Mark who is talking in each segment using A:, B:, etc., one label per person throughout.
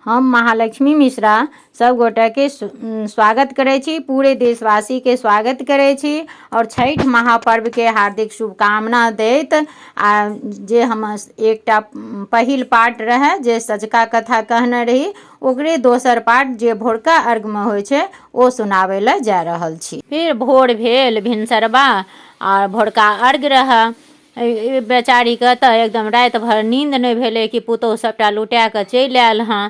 A: हम महालक्ष्मी मिश्रा सभ गोटेके स्वागत करै छी, पूरे देशवासीके स्वागत करै छी आओर छठि महापर्वके हार्दिक शुभकामना दैत, आ जे हम एकटा पहिल पार्ट रहै जे सँझुका कथा कहने रही, ओकरे दोसर पार्ट जे भोरका अर्घमे होइ छै ओ सुनाबै लए जा रहल छी। फेर भोर भेल, भिनसरबा आ भोरका अर्घ रहै। बेचारीके तऽ एकदम राति भरि नीन्द नहि भेलै कि पुतोहु सभटा लुटा कऽ चलि आयल हँ।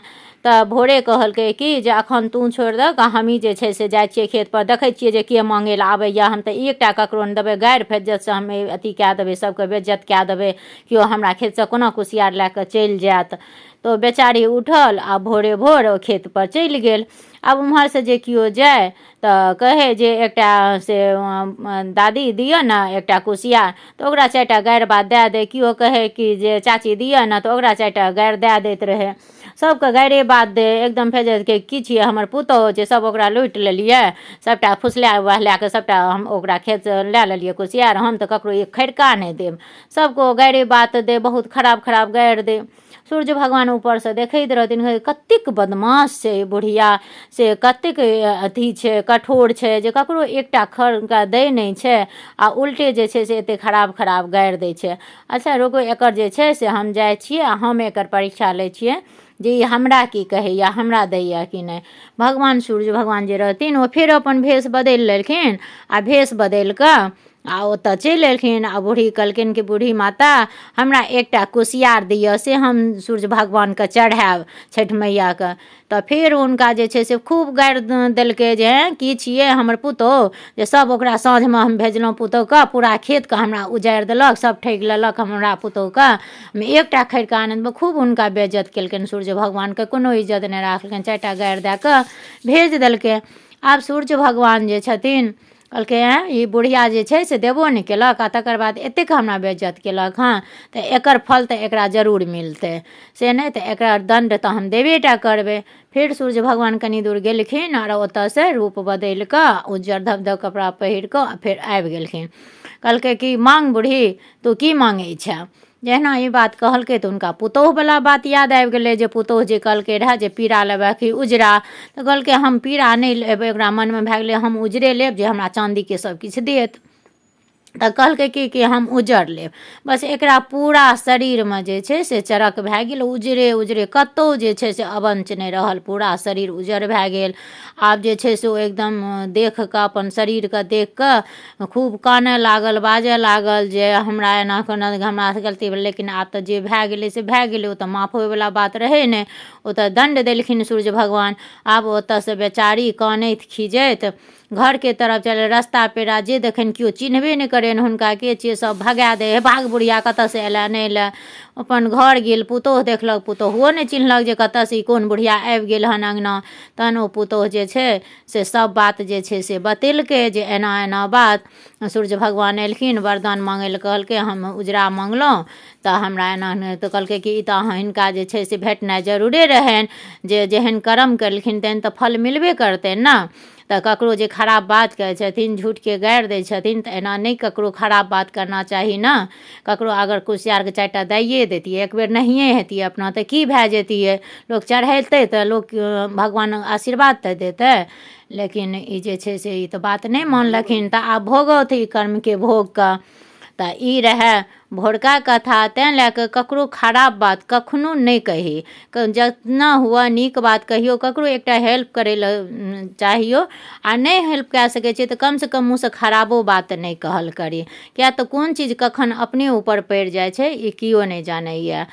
A: तऽ भोरे कहलकै कि जे एखन तू छोड़ि दहक, हमहीँ जे छै से जाइ छियै खेतपर, देखै छियै जे के माँगै लए आबैए। हम तऽ एकटा ककरो नहि देबै, गारि फज्झतिसँ हम अथी कए देबै, सभके बेज्जत कए देबै। केओ हमरा खेतसँ कोना कुसियार लए कऽ चलि जायत? तऽ ओ बेचारी उठल आ भोरे भोर ओ खेतपर चलि गेल। आब ओम्हरसँ जे केओ जाय तऽ कहै जे एकटा से दादी दिअ ने एकटा कुसियार, तऽ ओकरा 4टा गारि बात दए दै। केओ कहै कि जे चाची दिअ ने, तऽ ओकरा 4टा गारि दए दैत रहै। सभके गारिए बात दै एकदम। फेर जे की छियै हमर पुतोहु जे सभ ओकरा लूटि लेलियै, सभटा फुसला बहला कऽ सभटा हम ओकरा खेतसँ लए लेलियै कुसियार? हम तऽ ककरो एक खरिका नहि देब। सभके ओ गारिए बात दै, बहुत खराब खराब गारि दै। सूर्य भगवान ऊपरसँ देखैत रहथिन, कतेक बदमाश छै ई बुढ़िया, से कतेक अथी छै, कठोर छै जे ककरो एकटा खर हुनका दै नहि छै आ उल्टे जे छै से एतेक खराब खराब गारि दै छै। अच्छा रुकू, एकर जे छै से हम जाइ छियै आ हम एकर परीक्षा लै छियै जे ई हमरा की कहैए, हमरा दैए कि नहि। भगवान सूर्य भगवान जे रहथिन ओ फेर अपन भेष बदलि लेलखिन आ भेष बदलि कऽ आ ओतऽ चलि एलखिन आ बूढ़ी कहलखिन कि बूढ़ी माता, हमरा एकटा कुसियार दिअ से हम सूर्य भगवानके चढ़ायब, छठि मैयाके। तऽ फेर हुनका जे छै से खूब गारि देलकै जे की छियै हमर पुतोहु जे सब ओकरा साँझमे हम भेजलहुँ पुतोहुके, पूरा खेतके हमरा उजाड़ि देलक, सब ठकि लेलक हमरा पुतोहुके, हम एकटा खरिका नहि देबै। खूब हुनका बेइज्जत केलकनि, सूर्य भगवानके कोनो इज्जत नहि राखलकनि, 4टा गारि दए कऽ भेज देलकै। आब सूर्य भगवान जे छथिन कहलकै, आँय, ई बुढ़िया जे छै से देबो नहि केलक आ तकर बाद एतेक हमरा बेइज्जत केलक हँ, तऽ एकर फल तऽ एकरा जरूर मिलतै, से नहि तऽ एकरा दण्ड तऽ हम देबे टा करबै। फेर सूर्य भगवान कनि दूर गेलखिन आर ओतऽसँ रूप बदलि कऽ उज्जर धब धब कपड़ा पहिर कऽ आ फेर आबि गेलखिन। कहलकै कि माँग बूढ़ी, तू की माँगै छेँ? जहिना ई बात कहलकै तऽ हुनका पुतोहुवला बात याद आबि गेलै जे पुतोहु जे कहलकै रहए जे पीरा लेबै कि उजरा। तऽ कहलकै, हम पीरा नहि लेबै। ओकरा मनमे भए गेलै, हम उजरे लेब जे हमरा चाँदीके सभकिछु देत। तऽ कहलकै कि कि हम उज्जर लेब। बस, एकरा पूरा शरीरमे जे छै से चरक भए गेल, उजरे उजरे, कतहु जे छै से अबञ्च नहि रहल, पूरा शरीर उज्जर भए गेल। आब जे छै से ओ एकदम देख कऽ, अपन शरीरके देख कऽ खूब कानऽ लागल, बाजऽ लागल जे हमरा एना कोना, हमरासँ गलती भेलै, लेकिन आब तऽ जे भए गेलै से भए गेलै, ओ तऽ माफ होइवला बात रहै नहि, ओ तऽ दण्ड देलखिन सूर्य भगवान। आब ओतऽसँ बेचारी कानैत खीजैत घरके तरफ चलल। रस्ता पेरा जे देखनि, केओ चिन्हबे नहि करनि हुनका, के छियै? सभ भगा दै, हे भाग बुढ़िया, कतऽसँ अयलए नहि अयलए। अपन घर गेल, पुतोहु देखलक, पुतोहुओ नहि चिन्हलक जे कतऽसँ ई कोन बुढ़िया आबि गेल हन अङ्गना। तहन ओ पुतोहु जे छै से सब बात जे छै से बतेलकै जे एना एना बात, सूर्य भगवान एलखिन, वरदान माँगै लए कहलकै, हम उजरा मँगलहुँ तऽ हमरा एना नहि। तऽ कहलकै कि ई तऽ अहाँ हिनका जे छै से भेटनाइ जरूरे रहनि, जे जेहन कर्म केलखिन तेहन तऽ फल मिलबे करतनि ने। तऽ ककरो जे खराब बात कहै छथिन, झूठके गारि दै छथिन, तऽ एना नहि ककरो खराब बात करना चाही ने। ककरो अगर कुसियारके 4टा दैए दैतियै, एक बेर नहिए हेतियै अपना तऽ की भए जैतियै? लोक चढ़ेतै तऽ लोक भगवान आशीर्वाद तऽ देतै। लेकिन ई जे छै से ई तऽ बात नहि मानलखिन, तऽ आब भोगथु ई कर्मके भोगके। तऽ ई रहए भोरका कथा। तैँ लए कऽ ककरो खराब बात कखनो नहि कही, जितना हुए नीक बात कहियौ, ककरो एकटा हेल्प करै लए चाहियौ आ नहि हेल्प कए सकै छियै तऽ कमसँ कम मुँहसँ खराबो बात नहि कहल करी, किएक तऽ कोन चीज कखन अपने ऊपर पड़ि जाइ छै ई केओ नहि जानैए।